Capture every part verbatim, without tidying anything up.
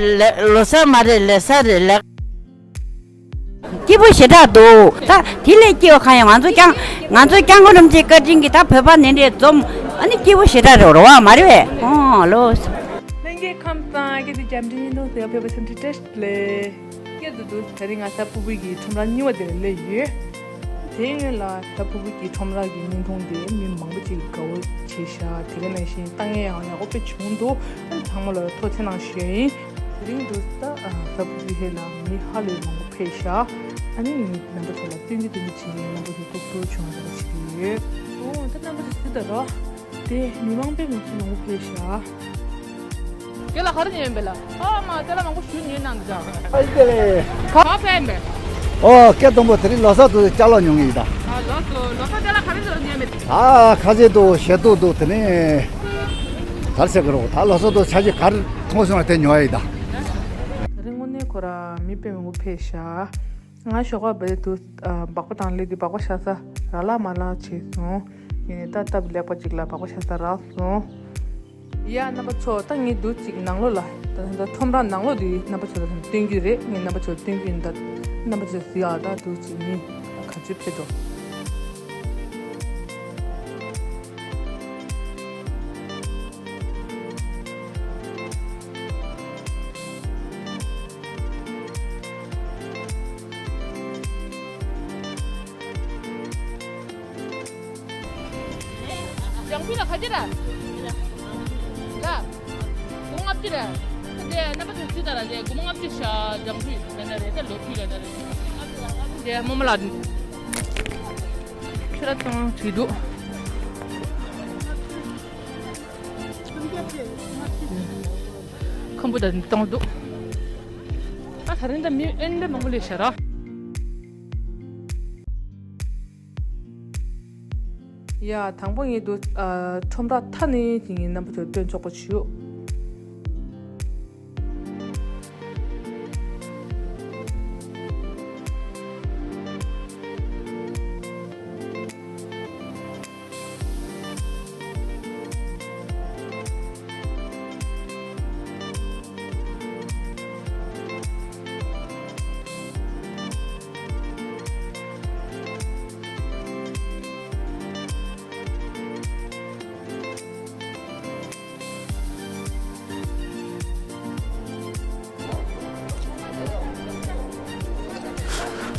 ལོ་གསར་མ་རེད། ལོ་གསར་རེད་ལགས། སྐྱིད་པོ་ཞེ་དྲག་འདུག་ད་དེ་ལས་སྐྱིད་པ་གང་ཡང་། ང་ཚོ་ཀྱང་ང་ཚོ་སྐྱབས་མགོན་རིན་པོ་ཆེའི་བཀའ་དྲིན་གྱིས་ད་བོད་པ་འདི་འདྲས་འཛོམས། ཨ་ནི་སྐྱིད་པོ་ཞེ་དྲག་རེད་བ། མ་རེད་པས། ཨོ་ལོ། ལྷན་རྒྱས་ཁམས་བཟང་། སྐད་དེ་བྱམས་སྤྲིན་ཡིན་དང་ཟེར་བ་ཕེབས་པ་ཆེན་ཁྲི་བཀྲ་ཤིས་བདེ་ལེགས། སྐད་དུ་འདུག་ད་རིང་ང་ས་ཕུ་བུ་གི་ཁྲོམ་ར་གཉིས་པ་དེར་སླེབས་ཡོད། དེའི་སྔོན་ལ་ས་ཕུ་བུ་གི་ཁྲོམ་ར་གི་བརྙན་ཐུང་དེ་མི་མང་པོ་ཅིག་དགའ་པོ་བྱས་ཤག་དེ་ག་ནང་བཞིན་ལྟ་མཁན་ཡང་ཡག་པོ་དཔེ་བྱུང་འདུག་ཨ་ཚང་མ་ལ་ཐུགས་རྗེ་གནང་ཞུ་ཡ་ཡིན། དེ་རིང་འདུག་ད་ས་ཕུ་བུ་ཧེ་ལ་མི་ཧ་ལས་མང་པོ་ཕེབས་ཤག་ཨ་ནི་རྣམ་པ་ཚོ་ལ་སྟོན་རྒྱུ་སྟོན་རྒྱུ་བྱེད་ཡིན། རྣམ་པ་ཚོ་ཐུགས་སྤྲོ་བྱུང་བ་བྱེད་ཀྱི་ཡོད། འོ་ད་རྣམ་པ་ཚོ་སུ་ད་རོགས། དེ་མི་མང་པོས་མི་ཚོ་མང་པོ་ཕེབས་ཤག་དེ་ལ་ག་རེ་ཉོས་ཡིན་པས་ལ། ཨ་མ་དེ་ལ་མང་པོ་ཞུ་ཉོས་གནང་འདུག་ཨ་ཙི། ག་པར་ཕེབས་ཡིན་པས། ཨོ་སྐད་གཏོང་པོ་དེ་རིང་ལོ་གསར་དུ་ཅ་ལག་ཉོ་གི་ཡིན་ད། ཨ་ལོ་སོ་ལོ་གསར་དེ་ལ་ག་རེ་ཉོས་ཡིན་པས། ཨ་ཁ་ཆེ་འདུག་ཞལ་ཏོག་འདུག་དེ་ནས་ག་རེ་བྱེད་དགོས་རོགས། ད་ལོ་གསར་དུ་ཆ་ཆེ་ག་རེ་མཐོང་སོང་ན་དེ་ཉོ་ཡ་ཡིན་ད། དེ་རིང་དངོས་གནས་ཁོ་ར་མི་དཔེ་མང་པོ་ཕེབས་ཤག་ང་ཞོགས་པ་བར་དུ་སྦག་པ་དང་སླེབས་དུས་སྦག་པ་བཞག་ས་རག་ལ་མ་ལ་བྱས་སོང་། ཡིན་ནའི་ད་སྟབས་ལེགས་པ་ཅིག་ལ་སྦག་པ་བཞག་ས་རག་སོང་། ཡ་རྣམ་པ་ཚོ་ད་ངས་འདུག་ཅིག་ནང་ལོགས་ལ་ད་ད་ཁྲོམ་ར་ནང་ལོགས་འདི་རྣམ་པ་ཚོ་ལ་སྟོན་རྒྱུ་རེད། ངས་རྣམ་པ་ཚོ་ལ་སྟོན་རྒྱུ་ཡིན། ད་རྣམ་པ་ཚོ་གཟིགས་ཨ། ད་འདུག་ཅིག་མི་ག་ཚོད་ཕེབས་འགྲོ། ལྗང་ཁུ་ལ་ག་ཚོད་ར། ལ། སྒོར་མོ་ལྔ་བཅུ་ར། དེ་རྣམ་པ་ཚོ་ཚུད་ད་ར། དེ་སྒོར་མོ་ལྔ་བཅུ་ཤ་ལྗང་ཁུ་ཡིན་ན་རེད། དེ་ལོ་ཁུ་ལ་ན་རེད། དེ་རྨོ་མོ་ལ་ཁྱོད་ར་ཚང་བྲིས་འདུག་ཁམ་བུ་དང་གཏོང་འདུག་ད་ད་རིང་ད་མི་ཨེ་འདྲ་མང་པོ་སླེབས་ཤག་ར། ཡ་དང་པོ་ངས་འདུག་ཨ་ཁྲོམ་ར་མཐའ་ནས་ཀྱི་ངས་རྣམ་པ་ཚོར་སྟོན་ཆོག་པ་ཞུ།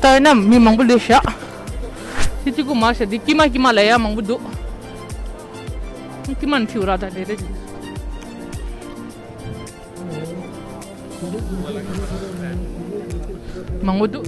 ད་ཡིན་ན་མི་མང་པོ་སླེབས་ཤག་དེ་གཅིག་པུ་མ་ཤག་དེ་ཀི་མ་ཀི་མ་ལ་ཡ་མང་པོ་འདུག་ཀི་མ་ནི་ཐིའུ་ར་ད་རེ་རེ་ཅིག་མང་པོ་འདུག་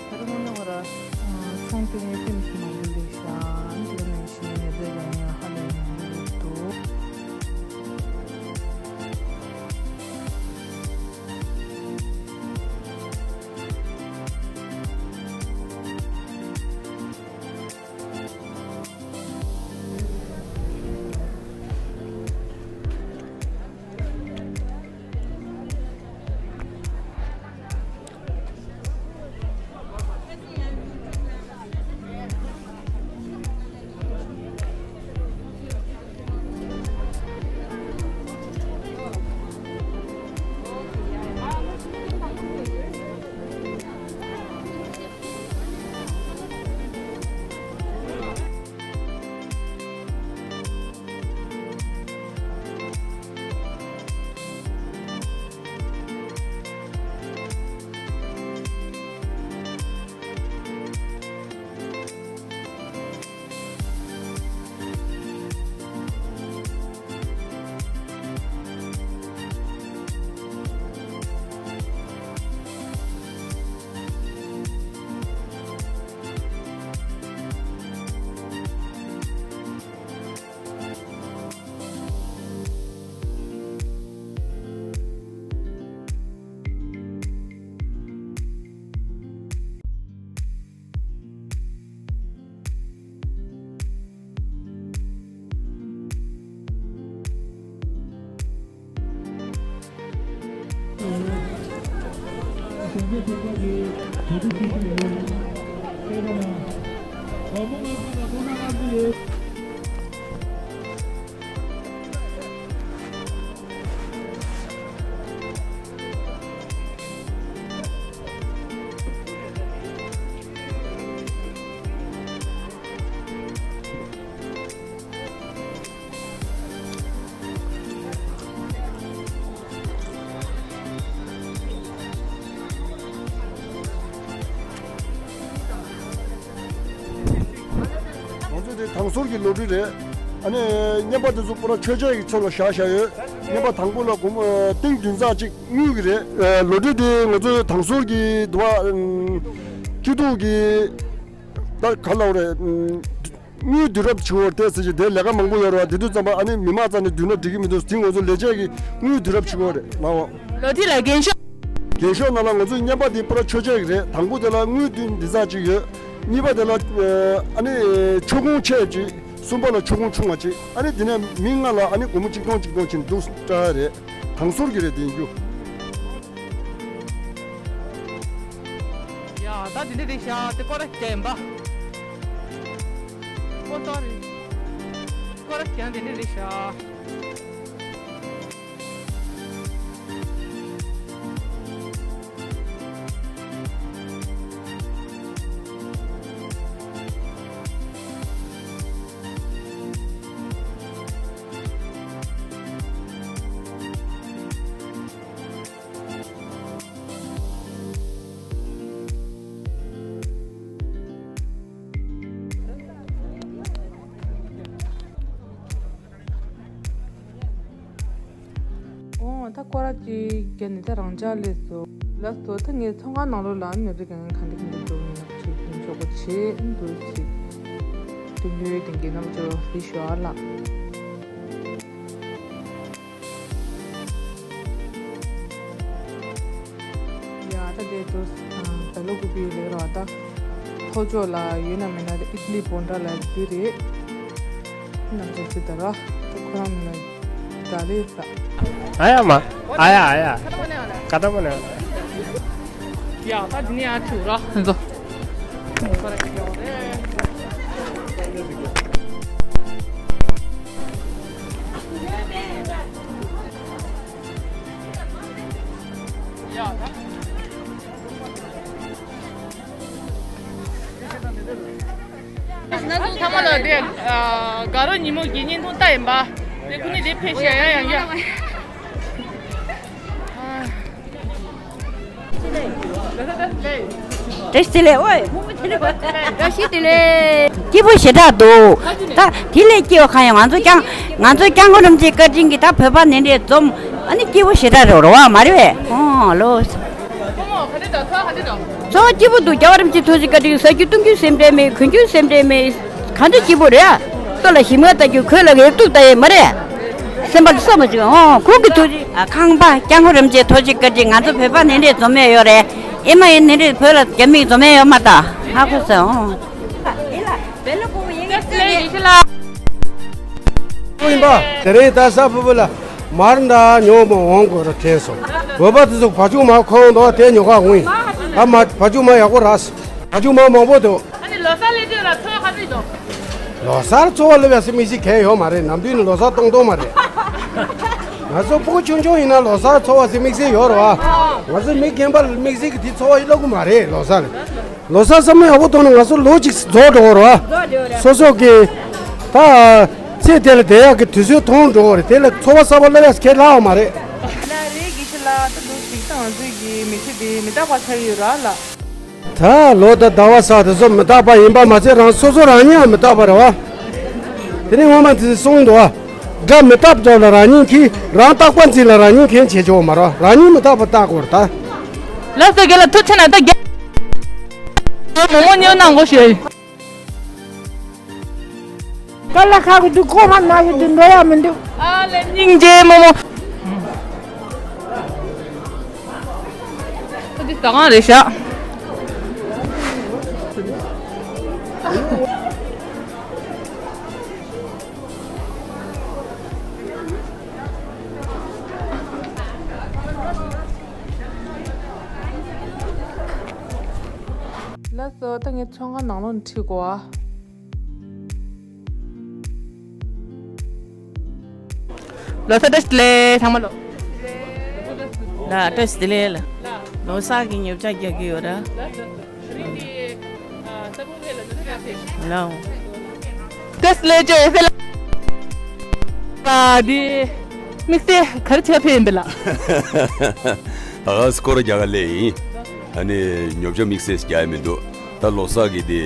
ད་རུང་ང་ར་ཚོང་དེ་ནས་ཀུན་གྱིས་མང་པོ་ལས་ཤག་དེ་ནས་ཤི་ནས་དེ་ལ་ཡང་ཧ་ལས་མང་པོ་འདུག་ང་ཚོ་དེ་དང་ཟུར་གྱི་ལོ་རྒྱུས་རེད། ཨ་ནི་རྔན་པ་དེ་ཚོ་པུ་ར་མཆོད་ཆས་ཀྱི་ཚོགས་ལ་བཞག་བཞག་ཡོད། རྔན་པ་དང་པོ་ལ་སྒོར་མོ་ཏིང་བདུན་ཚེག་གཅིག་དངུལ་གྱི་རེད། ལོ་རྒྱུས་དེ་ང་ཚོ་དང་ཟུར་གྱི་དུ་བ་སྐྱིད་སྡུག་གི་ད་ག་ལབ་རེད། དངུལ་བསྡུ་རུབ་བྱེད་དགོས་རེད་ཟེར་གྱི་དེ་ལས་ཀ་མང་པོ་ཡོད་རེད་བ། དེ་དུས་ཙམ་པ་ཨ་ནི་མི་མང་རྩ་ནས་བསྡུ་ན་འགྲིག་གི་མི་འདུག་དེ་ང་ཚོ་ལས་བྱེད་ཀྱི་དངུལ་བསྡུ་རུབ་བྱེད་དགོས་རེད་ལགས། ལོ་དེ་ལ་རྒན་ཤོས། རྒན་ཤོས་ནང་ལ་ང་ཚོའི་རྔན་པ་དེ་པུ་ར་མཆོད་ཆས་ཀྱི་རེད། དང་པོ་དེ་ལ་དངུལ་བདུན་འདི་ཙམ་ཅིག་ཡོད། གཉིས་པ་དེ་ལ་ཨ་ནི་མཆོད་ཀོང་ཆེ་ཅིག་གསུམ་པ་ལ་མཆོད་ཀོང་ཆུང་བ་ཅིག་ཨ་ནི་དེ་ནས་མི་ལྔ་ལ་ཨ་ནི་སྒོར་མོ་གཅིག་སྟོང་གཅིག་སྟོང་བྱིན་འདུག་སྟྲ་རེད། དང་ཟུར་གྱི་རེད་དེ་ཡིན་རྒྱུ། ཡ་ད་དེ་འདྲ་རེད་ཤག་དེ་སྐོར་ར་རྒྱག་ཡིན་པ། ཨོ་ཏོ་རེད། སྐོར་ར་རྒྱག་དེ་འདྲ་རེད་ཤག་ཨོ་ད་སྐོར་ར་གཅིག་བརྒྱབ་ནས་ད་རང་འཇགས་སླེབས་སོང་། ལགས་སོ། ད་ངས་ཚོང་ཁང་ནང་ལོགས་ལ་མི་རིགས་གང་གང་འདི་གང་འདི་འགྲོ་མིན་ལ་ཆེད་དུ་འཇོག་པ་བྱེད་འདུག་ཅིག་དུས་འགྱུར་དེ་འགན་ནམ་ཅོ་རོ་སི་ཞོ་ཨ་ལགས། ཡ་ད་དེ་དུས་བལ་ལོ་ཀུ་པི་ལེགས་ར་ད་ཐོ་ཅོག་ལ་ཡོད་ན་མེད་ན་ཨི་ཏི་ལི་བོན་ཌ་ལ་འདི་རེད། ནམ་ཅོ་སི་ད་ར་ད་ཁོ་རང་མིན་ན་ད་རེད་ས། ཨ་ཡ་མ། ཨ་ཡ་ཨ་ཡ། ཀ་ཏ་མ་ནེ་ཝ་ལ། ཡ་ད་འདི་ནས་ཨ་ཐུ་ར་ཧན་ཟོ། ང་ཚོ་ཚང་མ་ལ་དེ་དགའ་རོགས་ཉིན་མོ་དགེ་བསྙེན་ཐུང་ལྟ་ཡིན་པ། དེ་ཁོ་ནི་དེ་ཕེབས་ཤག་ཡང་ཡང་ཡང་། བཀྲ་ཤིས་བདེ་ལེགས། ཨོའི། བཀྲ་ཤིས་བདེ་ལེགས། སྐྱིད་པོ་ཞེ་དྲག་འདུག་ད་དེ་ལས་སྐྱིད་པ་གང་ཡོད། ང་ཚོ་སྐྱབས་ང་ཚོ་སྐྱབས་མགོན་རིན་པོ་ཆེ་བཀའ་དྲིན་གྱིས་ད་བོད་པ་ནི་འདྲ་འཛོམས། ཨ་ནི་སྐྱིད་པོ་ཞེ་དྲག་རེད་རེད་བ། མ་རེད་པས། ཨོ་ལོ། ཚོར་བ་སྐྱིད་པོ་འདུག་རྒྱལ་བ་རིན་པོ་ཆེའི་ཐུགས་རྗེ་བཀའ་དྲིན། ཟ་རྒྱུ་བཏུང་རྒྱུ་སེམས་ཁྲལ་མེད། གོན་རྒྱུ་སེམས་ཁྲལ་མེད། གང་འདྲ་སྐྱིད་པོ་རེད། ལྟོ་ལ་ཞིམ་མངར་ལྟ་རྒྱུ། གོས་ལ་འོད་སྡུག་ལྟ་ཡས་མ་རེད། སེམས་པ་ལ་བསམ་མ་བྱུང་། ཨོ་ཁོང་གི་ཐུགས་རྗེ། ཨ་ཁང་པ་སྐྱབས་མགོན་རིན་པོ་ཆེའི་ཐུགས་རྗེ་བཀའ་དྲིན། ང་ཚོ་བོད་པ་ནི་འདྲ་འཛོམས་ཡས་ཡོད་རེད། ཨེ་མ་ཡིན་ནི་འདྲ་བོད་ལ་རྒྱ་མིས་འཛོམས་ཡས་ཡོད་མ་ད། ཧ་གོ་སོང་། ཨོ། ཡིན་པ། དེ་རིང་ད་གཟའ་ཕུར་བུ་ལ་མར་འདྲ་ཉོ་མ་འོང་དགོས་ར་དྲན་སོང་། བོད་པ་དེ་ཚོ་བ་ཕྱུགས་མར་ཁོ་འདུག་དེ་ཉོ་ག་འོང་ཡིན། ད་མ་བ་ཕྱུགས་མར་ཡག་པོ་རག་སོང་། བ་ཕྱུགས་མར་མང་པོ་འདུག་ཨ་ནི་ལོ་གསར་སླེབས་དུས་ལ་ཚོར་བ་ག་ཚོད་འདུག་ལོ་གསར་ཚོར་བ་སླེབས་ཡ་སེ་དམིགས་བསལ་གང་ཡང་ཡོད་མ་རེད། ནམ་དུས་ནས་ལོ་གསར་གཏོང་གཏོང་མ་རེད། ང་ཚོ་ཕྲུ་གུ་ཆུང་ཆུང་ཡིན་ན་ལོ་གསར་ཚོར་བ་སེ་དམིགས་བསལ་ཡོད་རེད་བ། ང་ཚོ་མི་རྒན་པ་ལ་དམིགས་བསལ་གྱི་དེ་ཚོར་བ་ཡིན་ལབ་གི་མ་རེད། ལོ་གསར་ལ། ལོ་གསར་བསམ་བློ་ཡག་པོ་གཏོང་ན་ང་ཚོ་ལོ་གཅིག་རྫོགས་འགྲོ་གི་རེད་བ། སོ་སོ་གི་ད་ཚེ་དེ་ལ་བསྡད་ཡག་གི་དུས་ཚོད་ཐུང་འགྲོ་གི་རེད། དེ་ལ་ཚོར་བ་གསར་པ་སླེབས་ཡག་གང་ཡང་ལྷག་པ་མ་རེད། ལགས་རེད། དགེ་བཤེས་ལགས། ད་ལོ་གཅིག་ད་ང་ཚོའི་གི་མི་ཚེ་འདི་མི་རྟག་པ་ཆགས་ཀྱི་ཡོད་རེད་ལགས། ད་ལོ་དང་ཟླ་བ་ས་དེ་ཚོ་མི་རྟག་པ་ཡིན་པ་མ་ཚད་རང་སོ་སོ་རང་ཉིད་ཡང་མི་རྟག་པ་རེད་བ། དེ་ནི་སྔོན་མ་དེ་གསུངས་འདུག་བ། དགྲ་མི་རྟག་པ་ལ་རང་ཉིད་མཁས། རང་རྟག་པ་འཛིན་ལ་རང་ཉིད་མཁས་བྱེད་ཆོག་མ་རེད་བ། རང་ཉིད་མི་རྟག་པ་བལྟ་དགོས་རེད་ད། ལགས་སོ། རྒན་ལགས་ཐུགས་རྗེ་གནང་། ད་རྒན་མོ་མོ་ཉོ་གནང་དགོས་ཞེས། དཀའ་ལས་ཁག་གི་འདུག་ཁོ་རང་ན་གི་འདུག་འགྲོ་ཡ་མི་འདུག་ཨ་ལས་སྙིང་རྗེ་མོ་མོ། ཁོ་འདི་ཟ་ཁང་རེད་ཤག་ངས་ཚོང་ཁང་ནང་ལོགས་ནས་ཁྲིད་དགོས་ཨ། ལོ་གསར་བཀྲ་ཤིས་བདེ་ལེགས་ཚང་མ་ལོ། ལ་བཀྲ་ཤིས་བདེ་ལེགས་ལ། ལོ་གསར་གྱི་ཉོ་ཆ་རྒྱག་གི་ཡོད་ར། ལ། བཀྲ་ཤིས་བདེ་ལེགས་ཅོ་ཨེ་ལ། ཨ་དེ་དམིགས་བསལ་ག་རེ་བྱས་ཕེབས་ཡིན་པས་ལ། ད་ག་སྐོར་རྒྱག་ག་སླེབས་ཡིན། ཨ་ནི་ཉོ་ཆ་དམིགས་བསལ་རྒྱག་ཡ་མི་འདུག་ད་ལོ་གསར་གྱི་དེ་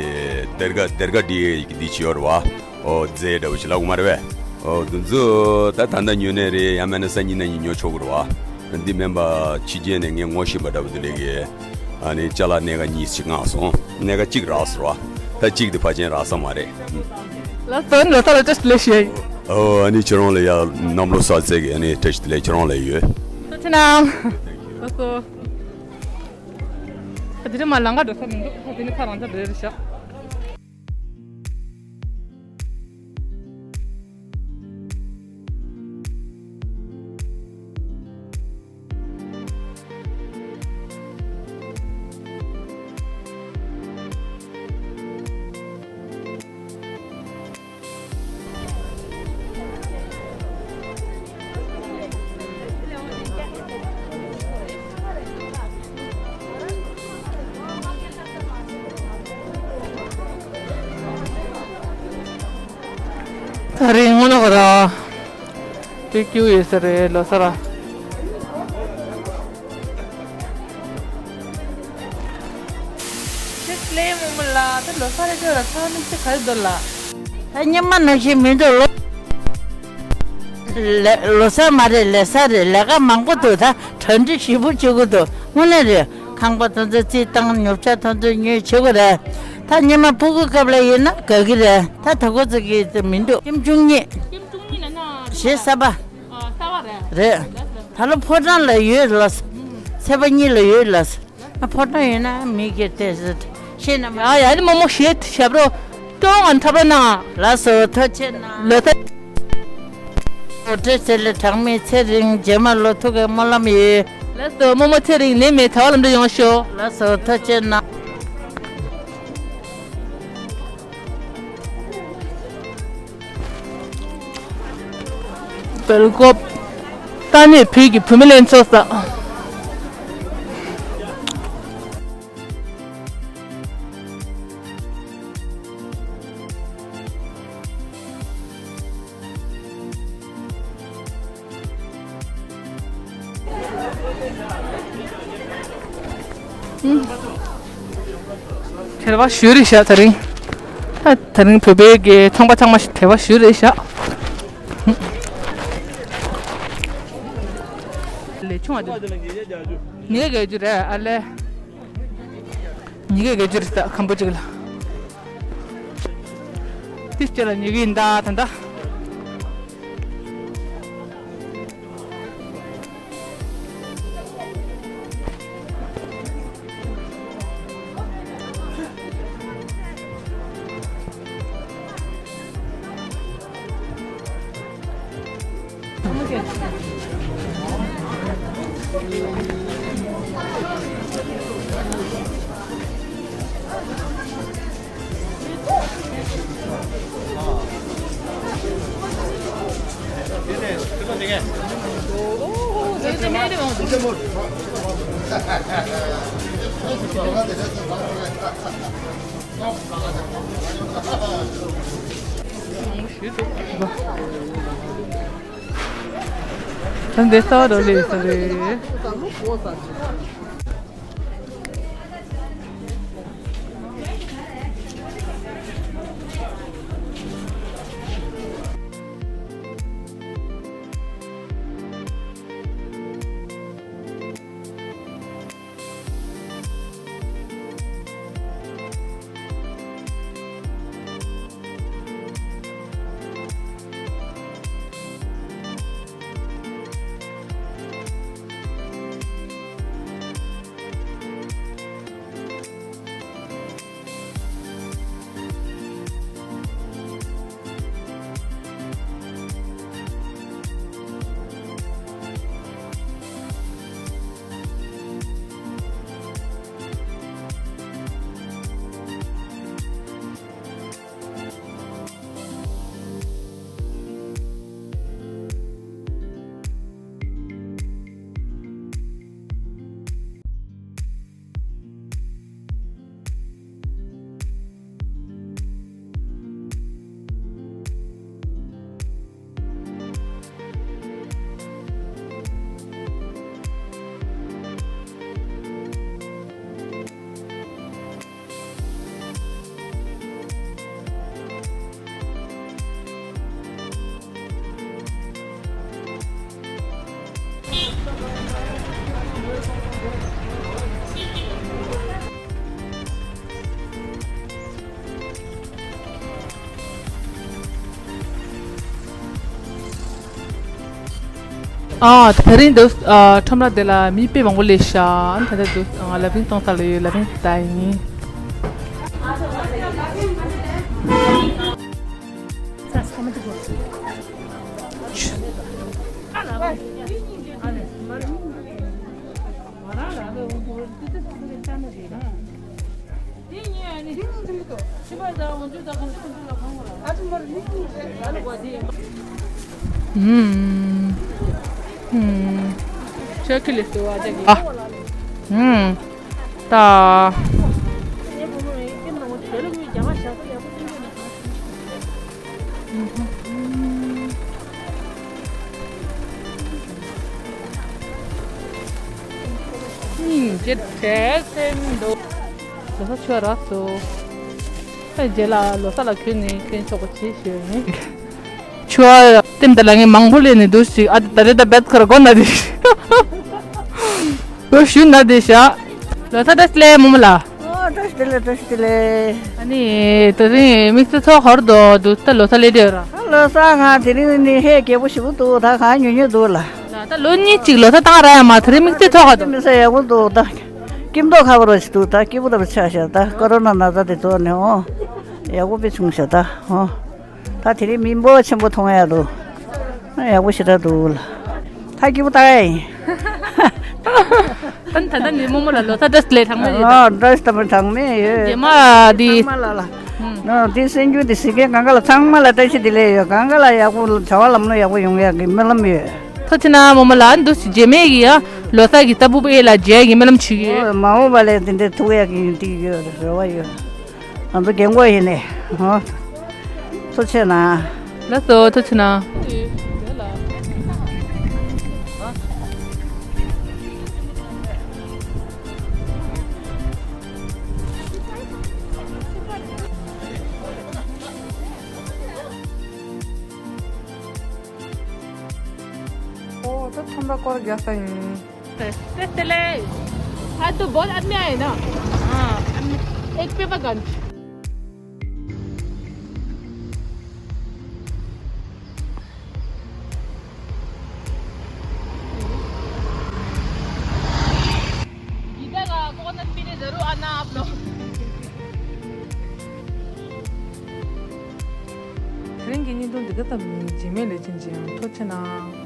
སྡེར་ཁ་སྡེར་ཁ་འདི་གི་འདི་བྱེད་ཡོད་རེད་བ། ཨོ་རྫས་འདྲ་བོ་ཞིག་ལབ་དགོས་མ་རེད་པས། ཨོ་དེ་ཚོ་ད་ད་ལྟ་ཉོས་ནའི་རེད། ཡང་མིན་ན་སང་ཉིན་གནངས་ཉིན་ཉོ་ཆོག་གི་རེད་བ། འདི་མིན་པ་ཕྱི་རྒྱལ་ནས་ངས་ངོ་ཤེས་པ་འདྲ་བོ་དེ་འདྲ་གིས་ཨ་ནི་ཅ་ལག་སྣེ་ཁ་གཉིས་ཤིག་མངགས་སོང་། སྣེ་ཁ་གཅིག་རག་སོང་རེད་བ། ད་གཅིག་དེ་ཕལ་ཆེར་རག་ས་མ་རེད། ལགས་སོ། ལོ་གསར་ལ་བཀྲ་ཤིས་བདེ་ལེགས་ཞུ་ཡ་ཡིན། ཨོ་ཨ་ནི་ཁྱེད་རང་ལ་ཡ་གནམ་ལོ་གསར་ཚེས་ཀྱི་ཨ་ནི་བཀྲ་ཤིས་བདེ་ལེགས་ཁྱེད་རང་ལ་ཡོད། ཐུགས་རྗེ་གནང་། ལགས་སོ། ད་དེ་རིང་མ་ལང་ཀ་འགྲོ་ས་མི་འདུག་ད་དེ་ནི་ཁ་རང་ཚ་འགྲོ་ཡ་རེད་ཤག་ད་རིང་སྔོན་ལ་ག་ར་དེ་སྐྱིད་པོ་ཡོད་ས་རེད་ལོ་གསར་ར། ཅེས་ལེ་མོ་མོ་ལ་ད་ལོ་གསར་རེད་ཅོ་ར་ཚང་མི་ཚེ་ག་རེ་འདུག་ལ། ད་སྙེ་མ་ནང་བཞིན་མི་འདུག་ལོ། ལོ་གསར་མ་རེད་ལས་གསར་རེད། ལས་ཀ་མང་པོ་འདུག་ད་གྲ་སྒྲིག་ཞིབ་པོ་བྱེད་དགོས་འདུག་དངོས་གནས་རེད། ཁང་པ་དེ་ཚོ་རྩིས་བཏང་ཉོ་ཆ་དེ་ཚོ་ཉོས་བྱེད་དགོས་རེད། ད་སྙེ་མ་ཕྲུ་གུའི་སྐབས་ལ་ཡིན་ན་དགའ་གི་རེད། ད་ད་གོ་ཚོད་ཀྱི་མི་འདུག་ཁྱིམ་ཆུང་གཉིས། ཁྱིམ་ཆུང་གཉིས་ལ་ན་གཞིས་གསར་པ། ཨ་གསར་པ་རེད། རེད། ད་ལོ་ཕོ་བྲང་ལ་ཡོད་ལ། ཚེས་པ་གཉིས་ལ་ཡོད་ལ། ཕོ་བྲང་ཡོད་ན་མི་སྒེར་དེ་ཤེས་ན་མ། ཡ་ཡ་ནི་མོ་མོ་ཞེས་ཞབས་རོ། ཏོང་ཨན་འཁྲབ་རོ་ན། ལགས་སོ་ཐུགས་རྗེ་གནང་། ལོ་ད། བཀྲ་ཤིས་བདེ་ལེགས། གྲངས་མེད་ཚེ་རིང་། རྗེས་མ་ལོ་ཐུག་གི་སྨོན་ལམ་ཡོད། ལགས་སོ་རྨོ་མོ་ཚེ་རིང་ནད་མེད་བྱ་བ་ལམ་འགྲོ་ཡོང་ཤོག་ལགས་སོ་ཐུགས་རྗེ་གནང་། སྦེལ་ཀོབ། ད་ནི་བོད་ཀྱི་བུད་མེད་ལྷན་ཚོགས་ས། དལ་བ་ཞུ་རེད་ཤག་ད་རིང་། ད་ད་རིང་བོད་པའི་གི་ཚོང་པ་ཚང་མ་དལ་བ་ཞུ་རེད་ཤག་ལས་ཆུང་བ་དེ་ཉི་ག་ག་རྒྱུ་རེད་ཨ་ལས། ཉི་ག་ག་རྒྱུ་རེད་ད་ཁམ་བུ་གཅིག་ལ། ཏིས་ཅེ་ལ་ཉི་ག་ཡིན་ད་ད་ད། ད་འདི་ས་རོ་ལས་ས་རེད། ཨ་དེ་རིང་འདུག་ཨ་ཁྲོམ་ར་དེ་ལ་མི་དཔེ་མང་པོ་སླེབས་ཤག་ད་ལྟ་འདུག་ཨ་ལ་བིང་གཏོང་ས་ལ་ཡོད། ལ་བིང་ད་ཡིན། ཨུམ། ཨུམ། ཨ། ཨུམ། ད། ཨུམ། ཅེ་བྲེལ་ཏེ་མི་འདུག་ལོ་གསར་ཆོས་རག་སོ། ཨེ་རྗེས་ལ་ལོ་གསར་ལ་གུས་ནས་ཁྱེད་ཆོག་པ་བྱེད་ཞུས་ནས། ཆོས་ལྟེམ་ད་ལ་ངས་མང་པོ་ལས་ནས་འདུག་ཞིག་ཨ་ད་རེ་ད་བེད་ཁར་གོ་ན་དེ་ཞིག་ལོ་ཞུ་ན་དེ་ཤ། ལོ་ས་ད་སླེ་མོ་མོ་ལ། ཨོ་བཀྲ་ཤིས་བདེ་ལེགས། བཀྲ་ཤིས་བདེ་ལེགས། ཨ་ནི་དེ་རིང་དམིགས་བསལ་ཚོགས་ཧོར་དོ་འདུག་ད་ལོ་ས་སླེ་དེ་ར། ལོ་གསར་ང་དེ་རིང་ནི་ཧེ་རྒྱལ་པོ་ཞེ་པོ་འདུག་ད་གང་ཉོ་ཉོ་འདུག་ལ། ད་ལོ་གཉིས་གཅིག་ལོ་ས་བཏང་ར་ཡ་མ་དེ་རིང་དམིགས་བསལ་ཚོགས་ཁ་འདུག་མི་ས་ཡག་པོ་འདུག་ད་སྐྱིད་མདོག་ཁ་པོ་རོ་ཞིག་འདུག་ད་སྐྱིད་པོ་ད་པ་ཆགས་ཤག་ད་ཀོ་རོ་ན་ན་ཚ་དེ་ཚོ་ནི་ཨོ་ཡག་པོ་དཔེ་བྱུང་ཤག་ད་ཨོ། ད་དེ་རིང་མི་འབོར་ཆེན་པོ་མཐོང་ཡ་འདུག་ཨ་ཡག་པོ་ཞེ་དྲག་འདུག་ལ། ད་སྐྱིད་པོ་ད་ཡ་ཡིན། ད་ད་ད་ནི་རྨོ་མོ་ལ་ལོ་ས་བཀྲ་ཤིས་བདེ་ལེགས་གྲངས་མེད་རེད། ཨ་བཀྲ་ཤིས་བདེ་ལེགས་གྲངས་མེད་ཡོད། རྗེས་མ་འདི་ཚང་མ་ལ་ལ། ཨ་འདི་གསན་རྒྱུ་འདི་གཟིགས་མཁན་གང་ག་ལ་ཚང་མ་ལ་བཀྲ་ཤིས་བདེ་ལེགས་ཡོད། གང་ག་ལ་ཡག་པོ་བྱ་བ་ལམ་ལྷོང་ཡག་པོ་ཡོང་ཡག་གི་སྨོན་ལམ་ཡོད། ཐུགས་རྗེ་གནང་རྨོ་མོ་ལ། འདུག་སེ་རྗེས་མའི་གི་ཡ་ལོ་གསར་གི་ལྟ་བུ་པོ་ཨེ་ལ་མཇལ་གི་སྨོན་ལམ་ཞུ་གི་ཡོད། ཨོ་མ་འོངས་པ་ལ་དེ་འདྲའི་ཐུག་ཡག་གི་ཡིན་འདི་ཡོད་རེ་བ་ཡོད། ང་ཚོ་རྒན་གོག་ཡིན་ནས་ཧོ། ཐུགས་རྗེ་གནང་། ལགས་སོ་ཐུགས་རྗེ་གནང་། ཨོ་ད་ཁྲོམ་ར་སྐོར་རྒྱག་ས་ཡིན། टेस्ट ले। हाँ, तो बहुत आदमी आए ना। हाँ, एक पेपर गंज। इधर कोकोनट पीने जरूर आना आप लोग। དེ་རིང་གི་བརྙན་ཐུང་འདི་ག་ཙམ་ཡིན། རྗེས་མའི་ལེ་ཚན་ཅིག་ཡང་ཐུགས་རྗེ་གནང་།